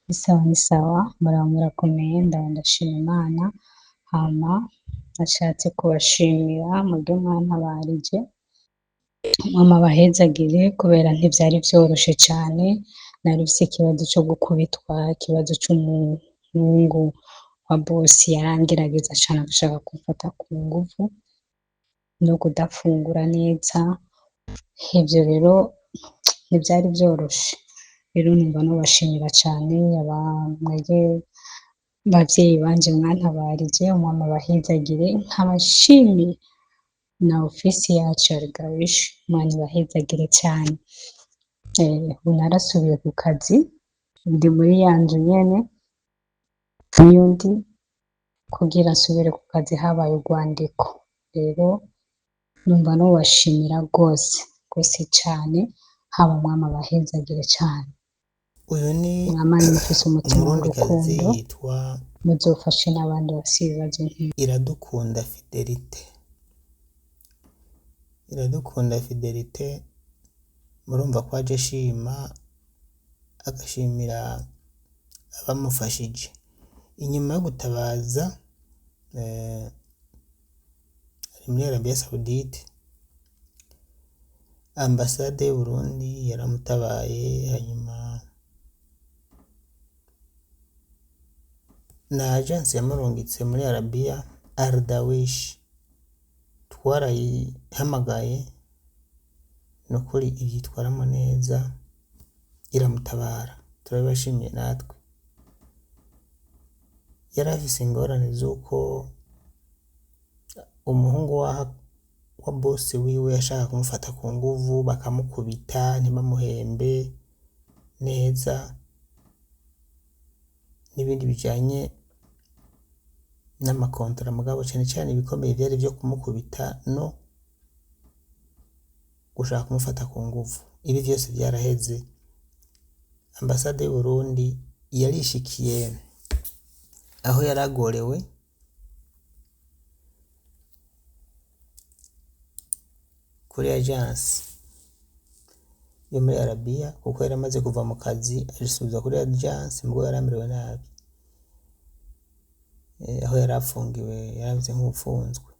Ni sawa ni sawa, muraho murakomeye, ndaba ndashima Imana, hama nashatse kubashimira mwebwe mwantabarije, Umwami abahezagire kubera ntivyari vyoroshe cane, nari mfise ikibazo co gukubitwa, ikibazo c'umuhungu wa bosi yarangerageza cane agashaka kumfata ku nguvu, no kudafungura neza, ivyo rero ntivyari vyoroshe. Rero numva nobashimira cane, mwebwe bavyeyi banje mwantabarije, Umwami abahezagire, nkabashimiye na ofisi yacu ya Rugabishi, Imana ibahezagire cane. Ubu narasubiye ku kazi, ndi muri ya nzu nyene, niyo ndi kugira nsubire ku kazi habaye urwandiko. Rero numva nobashimira rwose, rwose cane, haba Umwami abahezagire cane. Uyu ni Mwamane mufise umutima umurundikazi w'urukundo, yitwa muzofashe n'abandi bafise ibibazo nk'ibi. Iradukunda Fidelite. Iradukunda Fidelite murumva ko aje ashima, agashimira abamufashije. Inyuma yo gutabaza ari muri Arabia Saoudite, ambasade y'Uburundi yaramutabaye, hanyuma na agence yamurungitse muri Arabia Ardawish twarayihamagaye, nukuri ivyitwaramwo neza iramutabara, turabibashimiye natwe. Yari afise ingorane z'uko umuhungu wa bosi wiwe yashaka kumufata ku nguvu, bakamukubita ntibamuhembe neza, n'ibindi bijanye n'amakontara, mugabo cane cane ibikomeye vyari ivyo kumukubita no gushaka kumufata ku nguvu. Ibi vyose vyaraheze. Ambasade y'Uburundi yarishikiye aho yaragorewe kuri agence yo muri Arabia, kuko yari amaze kuva mu kazi arisubiza kuri agence, mugabo yari amerewe nabi. Aho yari afungiwe yarameze nk'uwufunzwe.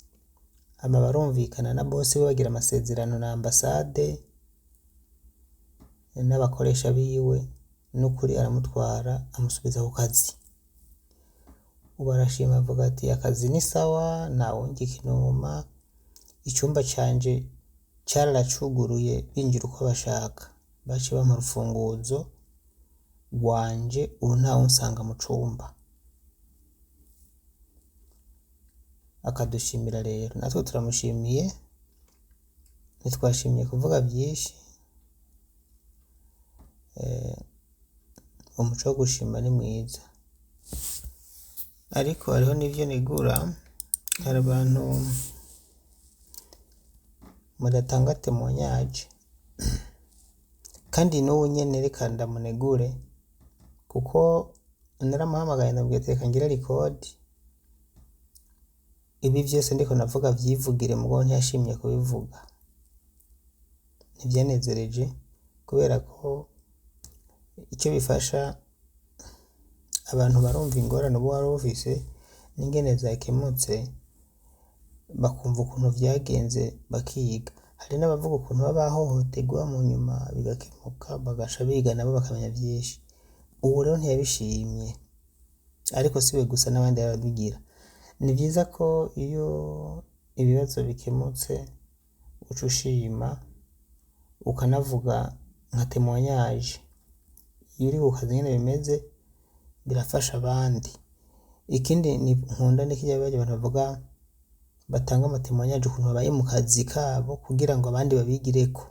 Hama barumvikana na bosi we, bagira amasezerano na ambasade n'abakoresha biwe, n'ukuri aramutwara amusubiza ku kazi. Ubu arashima avuga ati akazi ni sawa, ntawundya ikinuma, icumba canje cararacuguruye binjira uko bashaka, baciye bampa urufunguzo rwanje, ubu ntawunsanga mu cumba. Akadushimira rero, natwe turamushimiye, ntitwashimye kuvuga vyinshi, umuco wo gushima ni mwiza, ariko hariho n'ivyo nigura. Hari abantu mudatanga témoignage, kandi n'ubu nyene reka ndamunegure, kuko naramuhamagaye ndamubwira ati reka ngire record, ibi vyose ndiko ndavuga vyivugire, mugabo ntiyashimye kubivuga, ntivyanezereje, kubera ko icyo bifasha abantu barumva ingorane uba wari ufise n'ingene zakemutse, bakumva ukuntu vyagenze bakiga. Hari n'abavuga ukuntu baba bahohoterwa mu nyuma bigakemuka, bagaca biga nabo bakamenya vyinshi. Ubu rero ntiyabishimye, ariko siwe gusa n'abandi barabigira. Ni vyiza ko iyo ibibazo bikemutse uca ushima, ukanavuga nka témoignage. Iyo uri ku kazi nyene bimeze birafasha abandi. Ikindi ni nkunda ni kirya barya abantu bavuga batanga ama témoignage ukuntu babaye mu kazi kabo kugira ngo abandi babigireko,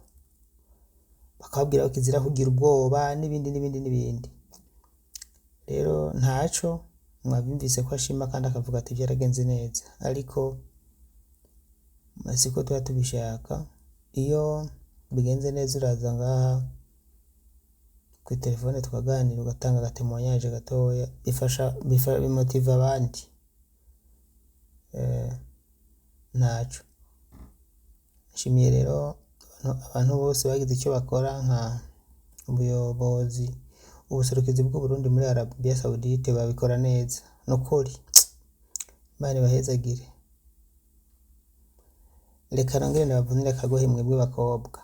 bakababwira ko kizira kugira ubwoba n'ibindi n'ibindi n'ibindi. Rero ntaco mwavyumvise ko ashima kandi akavuga ati vyaragenze neza, ariko siko tuba tubishaka. Iyo bigenze neza uraza ngaha kuri telefone tukaganira, ugatanga aga témoignage gatoya, bifasha bimotiva abandi. Ntaco nshimiye rero abantu bose bagize icyo bakora, nka ubuyobozi Ubuserukizi bw'Uburundi muri Arabia Saudite babikora neza nukuri, Imana ibahezagire. Reka nongere ndabavunire akagohe mwebwe bakobwa,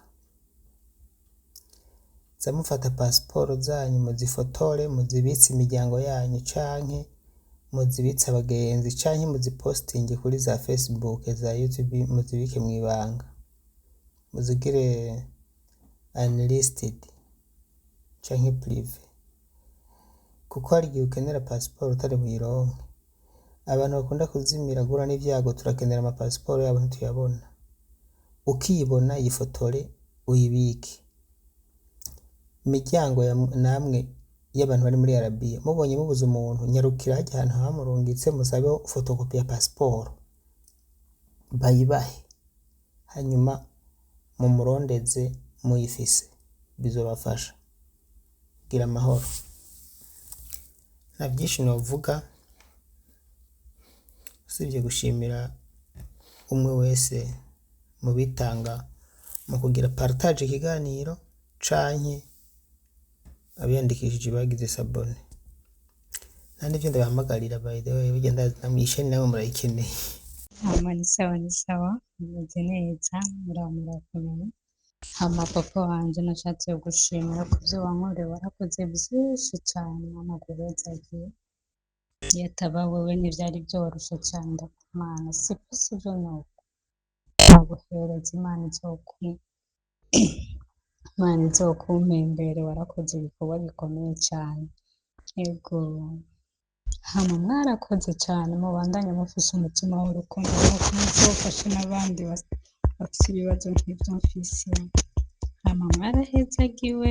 za mufata pasiporo zanyu muzifotore, muzibitse imiryango yanyu canke muzibitse abagenzi canke muzipostinge kuri za Facebook, za YouTube, muzibike mw'ibanga, muzigire unlisted canke privé, kuko hari igihe ukenera pasiporo utari buyironke. Abantu bakunda kuzimira guhura n'ivyago, turakenera amapasiporo yabo ntituyabona. Ukiyibona yifotore uyibike. Imiryango ya namwe y'abantu bari muri Arabiya, mubonye mubuze umuntu, nyarukira harya ahantu bamurungitse, musabeho fotokopi ya pasiporo bayibahe, hanyuma mumurondeze muyifise, bizobafasha. Gira amahoro. Nta byinshi novuga usibye gushimira umwe wese mu bitanga mu kugira partage ikiganiro canke abiyandikishije bagize s'abonner. Nta n'ivyo ndabahamagarira, by the way, burya ndazi namwe iyi chaîne namwe murayikeneye. Hama ni sawa, ni sawa, mumeze neza, muraho murakomeye. Hama papa wanje, nashatse kugushimira kuvyo wankoreye, warakoze vyinshi cane, Imana iguhezagire. Iyo ataba wewe ntivyari vyoroshe cane, ndakumana sivyo sivyo, nuko naguhereza Imana izokumpembere, warakoze ibikorwa bikomeye cane. Ego, hama mwarakoze cane, mubandanye mufise umutima w'urukundo nkuko muzofasha n'abandi bafise ibibazo nk'ivyo mfise. Hama mwarahezagiwe.